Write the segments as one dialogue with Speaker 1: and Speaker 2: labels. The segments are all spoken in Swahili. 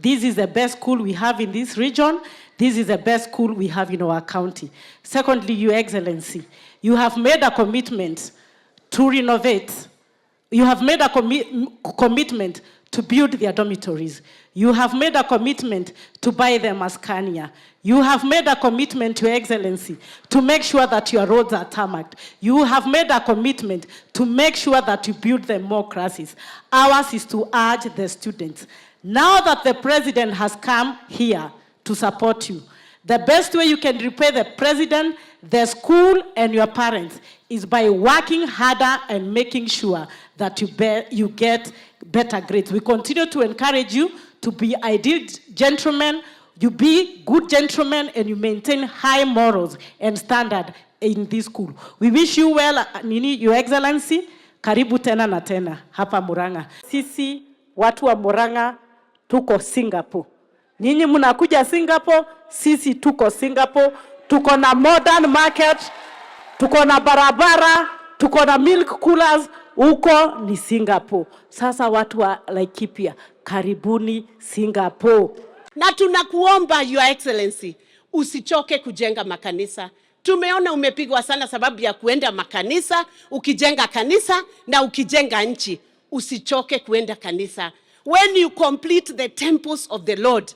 Speaker 1: This is the best school we have in this region. This is the best school we have in our county. Secondly, Your Excellency, you have made a commitment to renovate. You have made a commitment to build their dormitories. You have made a commitment to buy them a Scania. You have made a commitment, Your Excellency, to make sure that your roads are tarmacked. You have made a commitment to make sure that you build them more classes. Ours is to urge the students. Now that the president has come here to support you, the best way you can repay the president, the school, and your parents is by working harder and making sure that you get better grades. We continue to encourage you to be ideal gentlemen, you be good gentlemen, and you maintain high morals and standard in this school. We wish you well, Nini, Your Excellency. Karibu tena na tena hapa Murang'a. Sisi watu wa Murang'a tuko Singapore. Nyinyi mnakuja Singapore, sisi tuko Singapore. Tuko na modern market, tuko na barabara, tuko na milk coolers, huko ni Singapore. Sasa watu wa Laikipia, karibuni Singapore.
Speaker 2: Na tunakuomba Your Excellency, usichoke kujenga makanisa. Tumeona umepigwa sana sababu ya kuenda makanisa, ukijenga kanisa na ukijenga nchi. Usichoke kuenda kanisa. When you complete the temples of the Lord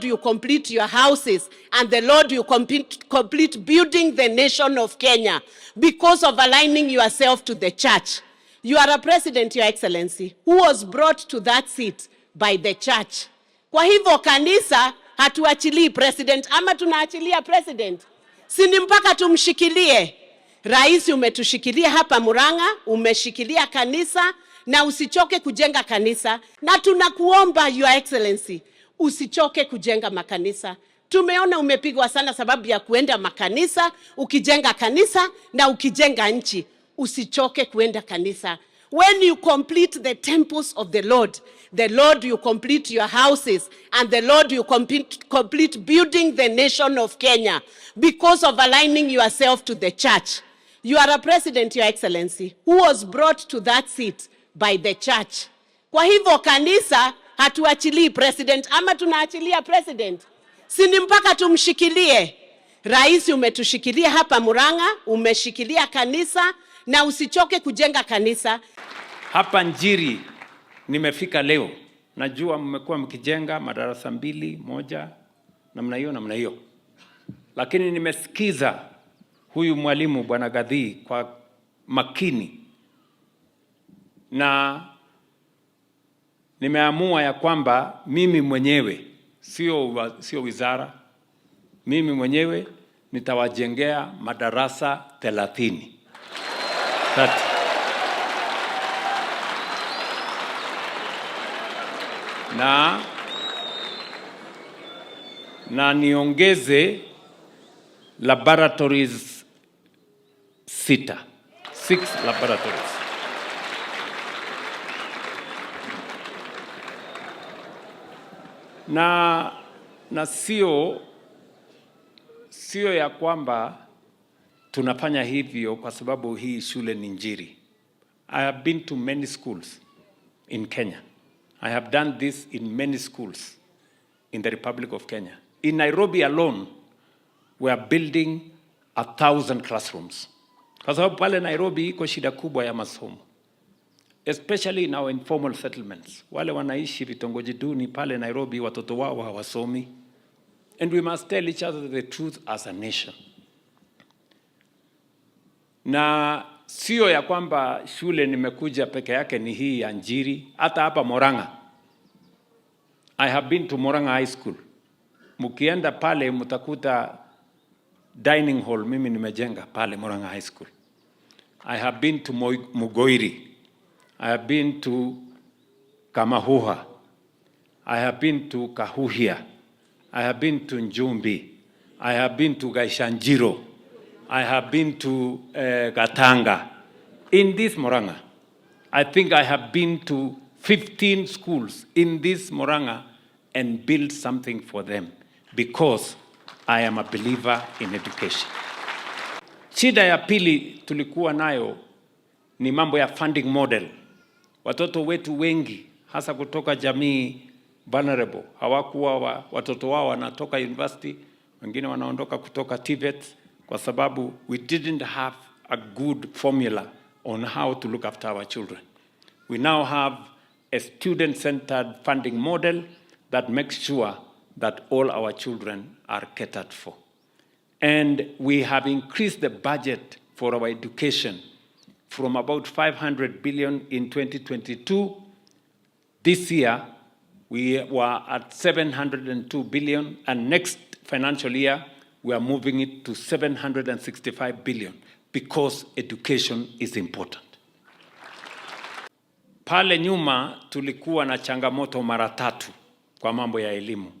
Speaker 2: you complete your houses, and the Lord you complete building the nation of Kenya because of aligning yourself to the church. You are a president, Your Excellency, who was brought to that seat by the church. Kwa hivyo kanisa hatuachilii president, ama tunaachilia president? Si ni mpaka tumshikilie? Rais, umetushikilia hapa Murang'a, umeshikilia kanisa, na usichoke kujenga kanisa. Na tunakuomba Your Excellency, usichoke kujenga makanisa. Tumeona umepigwa sana sababu ya kuenda makanisa, ukijenga kanisa na ukijenga nchi. Usichoke kuenda kanisa. When you complete the temples of the Lord, the Lord you complete your houses, and the Lord you complete building the nation of Kenya because of aligning yourself to the church. You are a president, Your Excellency, who was brought to that seat by the church. Kwa hivyo kanisa hatuachilii president, ama tunaachilia president? Si ni mpaka tumshikilie? Rais, umetushikilia hapa Murang'a, umeshikilia kanisa, na usichoke kujenga kanisa.
Speaker 3: Hapa Njiri nimefika leo, najua mmekuwa mkijenga madarasa 2, 1, namna hiyo namna hiyo, lakini nimesikiza huyu mwalimu Bwana Gadhi kwa makini na nimeamua ya kwamba mimi mwenyewe, sio wizara, mimi mwenyewe nitawajengea madarasa 30. 30. Na niongeze laboratories 6. 6 laboratories. Na sio ya kwamba tunafanya hivyo kwa sababu hii shule ni Njiri. I have been to many schools in Kenya. I have done this in many schools in the Republic of Kenya. In Nairobi alone, we are building 1,000 classrooms. Kwa sababu pale Nairobi iko shida kubwa ya masomo. Especially in our informal settlements. Wale wanaishi vitongoji duni pale Nairobi, watoto wao hawasomi. And we must tell each other the truth as a nation. Na sio ya kwamba shule nimekuja peke yake ni hii ya Njiri, hata hapa Murang'a. I have been to Murang'a High School. Mkienda pale mtakuta dining hall mimi nimejenga pale Murang'a High School. I have been to Mugoiri. I have been to Kamahuha. I have been to Kahuhia. I have been to Njumbi. I have been to Gaichanjiru. I have been to Gatanga. In this Murang'a, I think I have been to 15 schools in this Murang'a and built something for them because I am a believer in education. Shida ya pili tulikuwa nayo ni mambo ya funding model. Watoto wetu wengi hasa kutoka jamii vulnerable, hawakuwa watoto wao wanatoka university, wengine wanaondoka kutoka TVET kwa sababu we didn't have a good formula on how to look after our children. We now have a student-centered funding model that makes sure that all our children are catered for. And we have increased the budget for our education from about 500 billion in 2022. This year, we were at 702 billion, and next financial year, we are moving it to 765 billion because education is important. Pale nyuma tulikuwa na changamoto mara tatu kwa mambo ya elimu,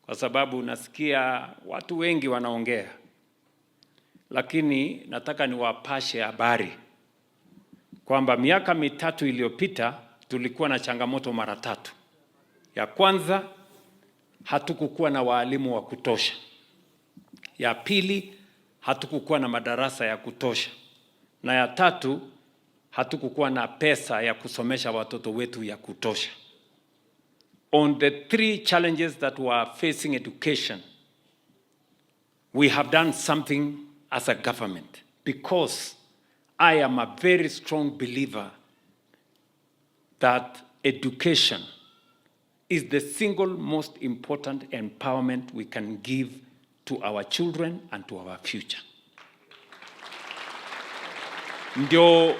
Speaker 3: kwa sababu nasikia watu wengi wanaongea, lakini nataka niwapashe habari kwamba miaka 3 iliyopita tulikuwa na changamoto mara tatu. Ya kwanza, hatukukuwa na waalimu wa kutosha. Ya pili, hatukukuwa na madarasa ya kutosha, na ya tatu, hatukukuwa na pesa ya kusomesha watoto wetu ya kutosha. On the three challenges that were facing education, we have done something as a government because I am a very strong believer that education is the single most important empowerment we can give to our children and to our future. Ndio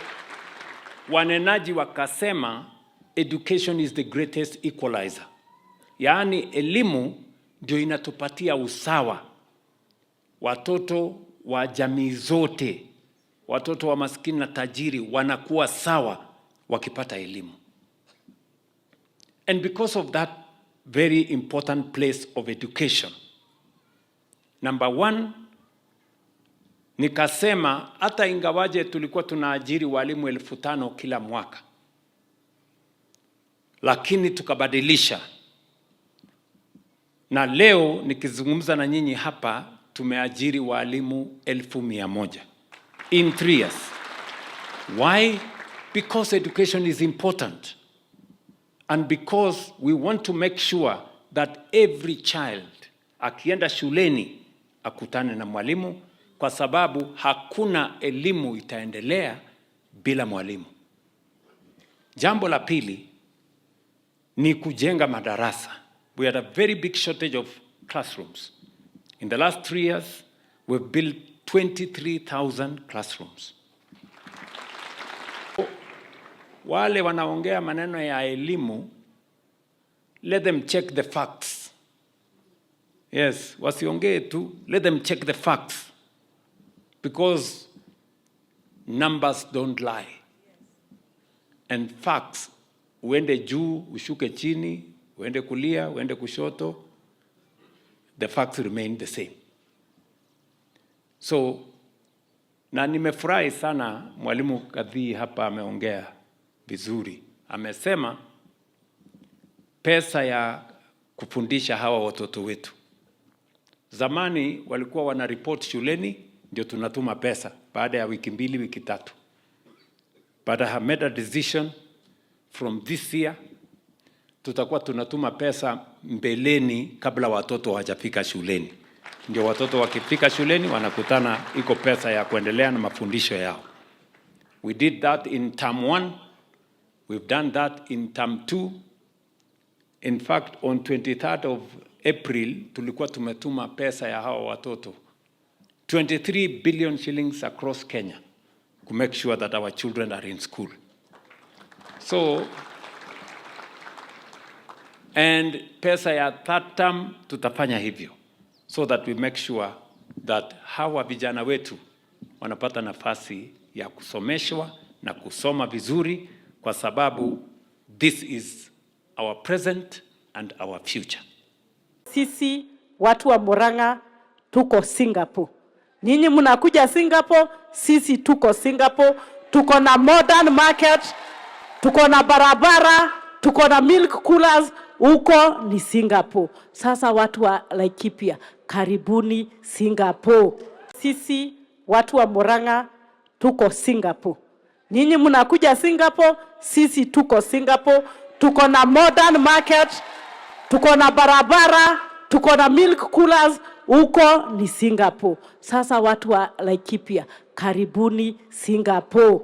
Speaker 3: wanenaji wakasema education is the greatest equalizer, yaani elimu ndio inatupatia usawa. Watoto wa jamii zote, watoto wa maskini na tajiri wanakuwa sawa wakipata elimu. And because of that very important place of education, number one, nikasema hata ingawaje tulikuwa tunaajiri walimu 5,000 kila mwaka, lakini tukabadilisha, na leo nikizungumza na nyinyi hapa tumeajiri walimu 100,000 in 3 years. Why? Because education is important and because we want to make sure that every child akienda shuleni akutane na mwalimu, kwa sababu hakuna elimu itaendelea bila mwalimu. Jambo la pili ni kujenga madarasa. We had a very big shortage of classrooms. In the last 3 years, we've built 23,000 classrooms. Wale wanaongea maneno ya elimu, let them check the facts. Yes, wasiongee tu, let them check the facts. Because numbers don't lie. And facts, uende juu, ushuke chini, uende kulia, uende kushoto, the facts remain the same. So, na nimefurahi sana Mwalimu Kadhii hapa ameongea vizuri. Amesema pesa ya kufundisha hawa watoto wetu. Zamani walikuwa wanaripoti shuleni, ndio tunatuma pesa baada ya wiki 2, wiki 3. But I have made a decision from this year tutakuwa tunatuma pesa mbeleni kabla watoto hawajafika shuleni. Ndio watoto wakifika shuleni wanakutana iko pesa ya kuendelea na mafundisho yao. We did that in term one. We've done that in term two. In fact, on 23rd of April tulikuwa tumetuma pesa ya hawa watoto 23 billion shillings across Kenya to make sure that our children are in school. So, and pesa ya third term tutafanya hivyo so that we make sure that hawa vijana wetu wanapata nafasi ya kusomeshwa na kusoma vizuri, kwa sababu this is our present and our future.
Speaker 1: Sisi watu wa Murang'a tuko Singapore. Nyinyi mnakuja Singapore, sisi tuko Singapore. Tuko na modern market, tuko na barabara, tuko na milk coolers, huko ni Singapore. Sasa watu wa Laikipia, karibuni Singapore. Sisi watu wa Murang'a tuko Singapore. Nyinyi mnakuja Singapore, sisi tuko Singapore. Tuko na modern market, Tuko na barabara, tuko na milk coolers, huko ni Singapore. Sasa watu wa Laikipia, karibuni Singapore.